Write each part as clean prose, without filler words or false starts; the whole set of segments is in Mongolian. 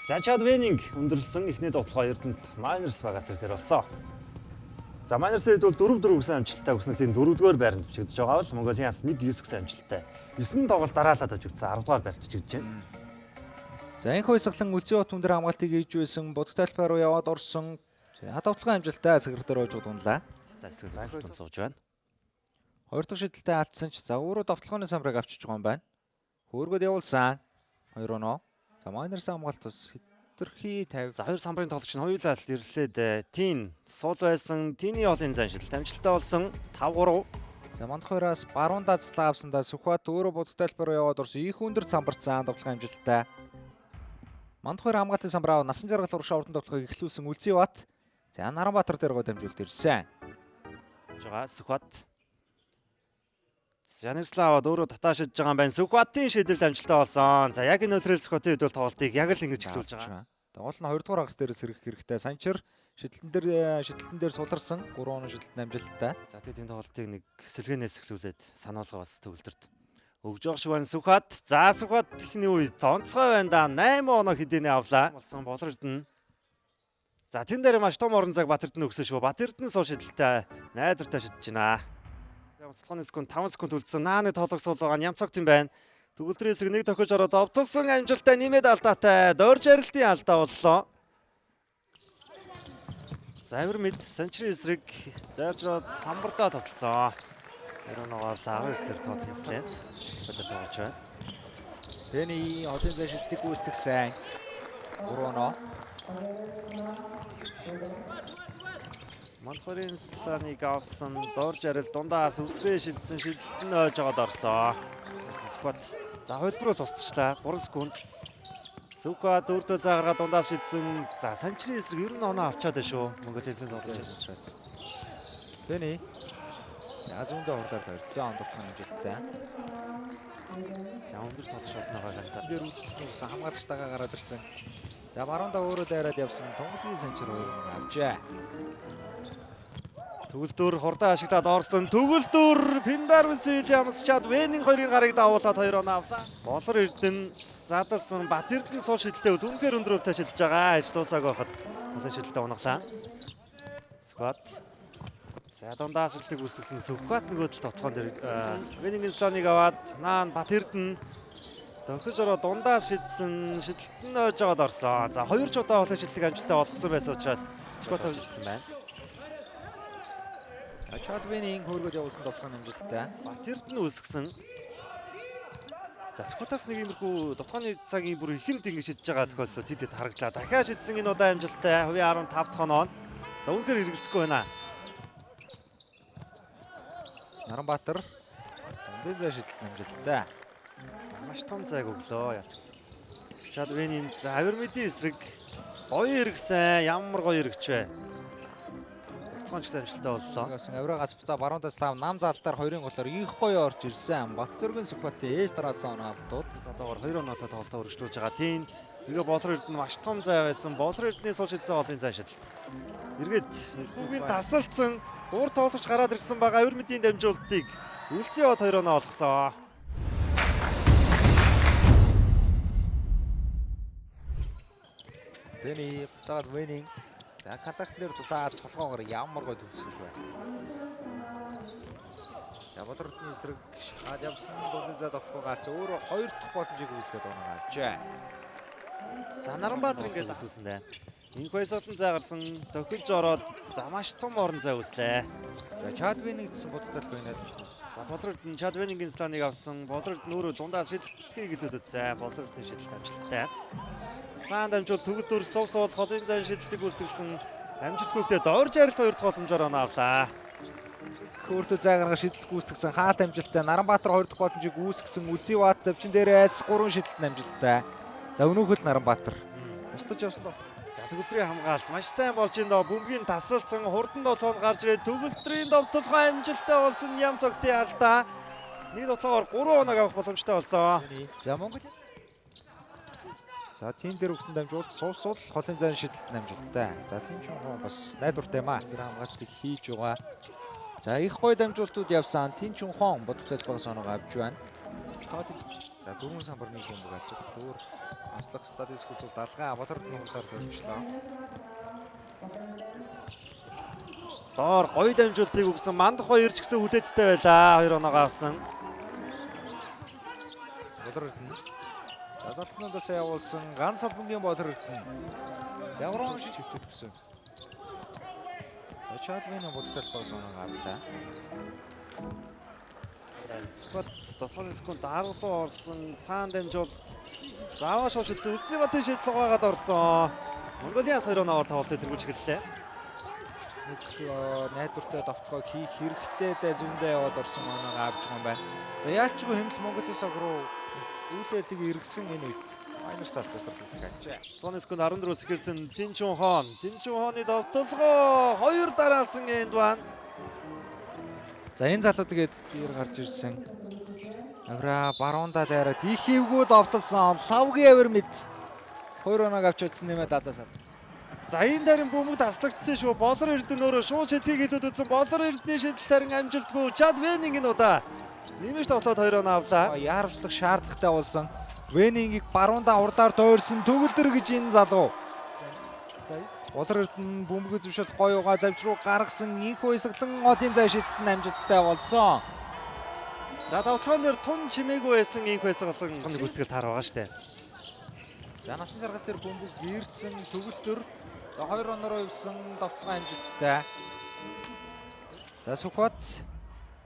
За Чад Венинг өндөрлсөн эхний довтлогоо Эрдэнэт Майнерс багаас ирэхээр болсон. За Майнерсын хэд бол 4-4 гэсэн амжилттай өгснөдийн 4-р байранд бичигдэж байгаа бол Монголианс 1-9 гэсэн амжилттай 9 тоглолт дараалал хожигдсан 10 дугаар байрт бичигдэж байна. За энэ хойсглан Үлзий бат өндөр хамгаалтыг хийж байсан Будаг талбай руу яваад орсон. За довтлогын амжилттай сэгэр дээр ойж унлаа. За энэ сууж байна. Хоёр дахь шидэлтэд алдсан ч за өөрөө довтлогооны самрыг авчиж байгаа юм байна. Хөөргөд явуулсан. 2 оноо. За Майнерс хамгаалт бас хитрхи 50. За хоёр самбарын тоглогч нь хоёулаа л ирлээд Тин суул байсан. Тиний олон зан шидэлт амжилттай болсон 5-3. За мандах хоёроос баруун дазлаа авсандаа Сүхбат өөрөө Будаг талбай руу яваад орсон. Их өндөр самбарцсан довтлогын амжилттай. Мандах хоёр хамгаалтын самбараа насан жаргал урагшаа урдан довтлогыг эхлүүлсэн Үлзий бат. За Наранбаатар дээр гоо дамжуулт ирсэн. Жага Сүхбат. Жанирслаа аваад өөрөө татаа шидэж байгаа юм байна. Сүхбатын шидэлт амжилттай болсон. За яг энэ өдрөл Сүхбатын хэд бол тоглолтыг яг л ингэж эхлүүлж байгаа. Тоглолт нь 2 дугаар хагас дээрээс сэргэх хэрэгтэй. Санчир шидэлтэн дээр суларсан 3 оноо шидэлт амжилттай. За тэгэд энэ тоглолтыг нэг сэлгэнээс эхлүүлээд сануулга бас төгөлдөрт өгж байгаа шиг байна Сүхбат. За Сүхбат техний үед онцгой байна да. 8 оноо хэдийнэ авлаа. Болсон Болор Эрдэнэ. За тэн дээр маш том орон зайг Бат Эрдэнэ өгсөн шүү. Бат Эрдэнэ суу шидэлтэй найдвартай шидэж байна. Онцлогооны секунд 5 секунд үлдсэн. Нааны тоглох суул байгаа нь Ямцогт юм байна. Төгөлдрийн хэсэг нэг тохиж ороод овтолсон амжилттай нэмээд алдаатай. Дорж арилтын алдаа боллоо. За авир мэд Санчрын эсрэг дайрж ороод самбардаа товтлсон. 2 оноогоор л 19 дээр тоо тэнцлээ. Болор тоглож байна. Тэний олон зай шилтийг гүйцэтгсэн. 3 оноо. Монхорын сланыг авсан дорж арил дундаас үсрээ шидсэн шидэлт нь ойж жоод орсон. Сүхбат за хөлбөрөө тусчлаа. 3 секунд. Сүхбат дөрөвдөө заагараа дундаас шидсэн. За Санчрын эсрэг 90 оноо авчаад байна шүү. Монголын тоглож байсан учраас. Тэний за зүүндээ хурдаар тойрцсон ондогдох амжилттай. За өндөр тоглож ордноогоо ганцаар. Дээр үлдсэн үсэн хамгаалагчтайгаа гараад ирсэн. За баруундаа өөрөө дайраад явсан. Тунгалгийн Санчир хоёр авчээ. Төгөлдөр хурдан ашиглаад орсон. Төгөлдөр Пиндарвс Вильямс Чад Венин хоёрын гарыг давуулаад 2 оноо авлаа. Болор Эрдэнэ заадалсан Бат Эрдэнэ сул шидэлтэй бол үнэхээр өндөр өвтэй шидэж байгаа. Ажил дуусаагүй байхад олон шидэлтэй унаглаа. Сүхбат. За дундаа шидэлтийг үүсгэсэн Сүхбат нөгөө талд тотгоон дээр Венингийн слоныг аваад наан Бат Эрдэнэ дохиж ороо дундаас шидсэн шидэлт нь ойж жоод орсон. За хоёр ч удаа олон шидэлтийг амжилттай болгосон байсан учраас Сүхбат хожигдсон байна. Чад Венин хөөргөд явуулсан довтлогын амжилттай. Бат Эрдэнэ үүсгэсэн. За Сүхбатаас нэг иймэрхүү довтлогооны цагийн бүр ихэнд ингэ шидэж байгаа тохиолдол тэд хэд харагдлаа. Дахиад шидсэн энэ удаа амжилттай. Хувийн 15 дахь оноо. За үнэхээр эргэлзэхгүй байна. Наранбаатар дундын зай шидэлт амжилттай. Маш том зайг өглөө. Ялч. Чад Венин за Авермедийн эсрэг гоё эргэсэн. Ямар гоё эргэж вэ? Довтлогоон ч гэсэн амжилттай боллоо. Явсан авирагаас буцаа баруун таслав нам заалтаар хоёрын голоор их гоё орж ирсэн. Батцөргөн Сүхбатын ээж дараасан оноо авалтууд. Одоогор 2 оноотой тоглолтоо үргэлжлүүлж байгаа. Тийм эргээ Болор Эрдэнэ маш том зай байсан. Болор Эрдэнэний сул шидсэн олон зай шидэлт. Эргээд Эрдэнэгийн тасалдсан уур тоглогч гараад ирсэн байгаа. Авирмедийн дамжуултыг Үлзий бод 2 оноо олгосон. Бэни буцаад Венин. За контакт дээр дулаад цолгоогоор ямар гоё төгсөл вэ. За Болор Эрдэнэний эсрэг шахаад явсан дундын зай довтлогоо гарц өөрөө хоёр дахь боломжийг үүсгээд оноо авчээ. За Наранбаатар ингээд үзүүлсэн дээ. Энэ баясгалан зай гарсан тохилж ороод за маш том орон зай үүслээ. За Чад Венин гэсэн бодтол байна. За Болор Эрдэнэ Чад Венингийн сланыг авсан. Болор Эрдэнэ өөрөө дундаас шидэлтгийг илүүдэцсэн. Болор Эрдэнэ шидэлт амжилттай. Цаан дамжуул төгөлдөр сув суул холын зайн шидэлтийг үүсгэсэн амжилтгүйгтээ дорж арилт хоёр дахь боломжоор оноо авлаа. Өөртөө зай гаргаж шидэлт гүйцэтгсэн хаалт амжилттай. Наранбаатар хоёр дахь боломжийг үүсгэсэн Үлзий бат завчин дээрээс гурван шидэлт нь амжилттай. За өнөөхөл Наранбаатар устж явсан доо. За төгөлдрийн хамгаалт маш сайн болж ин доо. Бөмбөгийн тасалсан хурдан долгоонд гарч ирээд төгөлдрийн довтолгоо амжилттай болсон Ям цогтын алдаа. Нэг довтлогоор 3 оног авах боломжтой болсон. За Монгол. За тийм дээр өгсөн дамжуулт сув сул холын зайн шидэлт нь амжилттай. За тийм ч юм бас найдвартай юм аа. Тэр хамгаалтыг хийж байгаа. За их гоё дамжуултууд явсан. Тин Чүнхон бодох талбайгаас оноогоо авч байна. За дөрвөн самбар нэг бөмбөг авчих. Өөр Онцлог статистик үзүүлэлт алгаа Болор Эрдэнэ урдаар дөрвчлөө. Доор гоё дамжуултыг өгсөн. Мандах хоёр ч гэсэн хүлээцтэй байлаа. 2 оноогоо авсан. Болор Эрдэнэ. Залтнуудаас явуулсан ганц албангийн Болор Эрдэнэ. Заврон шиг хөвтөд өгсөн. Чадвин бодтол талбайс оноо гарлаа. Сүхбат 7 секунд 10 руу орсон. Цаан дамжуулт заваа шууд шидсэн. Үлзий батын шийдэл угаагаад орсон. Монголиас 2 оноогоор тоглолтыг тэргүүлж эхэллээ. Нэг найдвартай довтлогоо хийх хэрэгтэй дэ зүүндээ яваад орсон оноогоо авч байгаа юм байна. За яалчгүй хэмнэл Монголын сог руу үүлээлэг эргэсэн энэ үед Майнер цаас тасралтыг захиалжээ. 7 секунд 14-өөс эхэлсэн Тинчүн хон. Тинчүн хооны довтолгоо хоёр дараалсан энд байна. За энэ залуу тэгээд дээр гарч ирсэн. Авра баруунда дайраад их эвгүй довтолсон. Лавгийн авир мэд 2 оноог авч утсан нэмээд дадаасаад. За энэ дарин бөмбөг таслагдсан шүү. Болор Эрдэнэ өөрөө шууд шидхийг илүүд үзсэн. Болор Эрдэнийн шидэл тарин амжилтгүй. Чад Венинг энэ удаа нэмэж тоглоод 2 оноо авлаа. Яарвчлах шаардлагатай болсон. Венингийг баруунда урдаар дойрсон төгөлдөр гэж энэ залуу. За Болор Эрдэнэ бөмбөг зөвшөлт гоё угаа завж руу гаргасан инхүү эсгэлэн одын зай шидэлт нь амжилттай болсон. За давталгаан дээр тун чимээгүй байсан инх байсгалан тун гүйцэтгэл таар байгаа штэ. За насан жаргал дээр бөмбөг ирсэн төгөлдөр. За 2 оноор явсан давталгаа амжилттай. За Сүхбат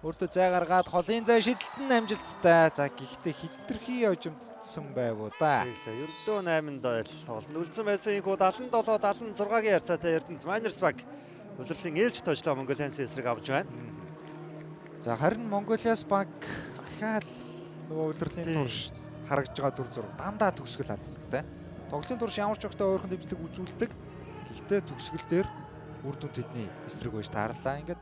өөртөө зай гаргаад холын зай шидэлт нь амжилттай. За гэхдээ хитрхи хожимдсон байв уу да. Тэглээ. Ердөө 8-нд ойл тоглолт үлдсэн байсан инхүү 77 76-гийн харьцаатай Эрдэнэт Miners баг улирлын ээлж тожлоо Монголиансын эсрэг авч байна. За харин Монголиас баг ахаал нөгөө улирлын турш харагдж байгаа дүр зураг дандаа төгсгөл алддаг те. Тоглолтын турш ямар ч өгтөө ойрхон дэмжлэг үзүүлдэг. Гэхдээ төгсгөл дээр үр дүн тэдний эсрэг байж таарлаа. Ингээд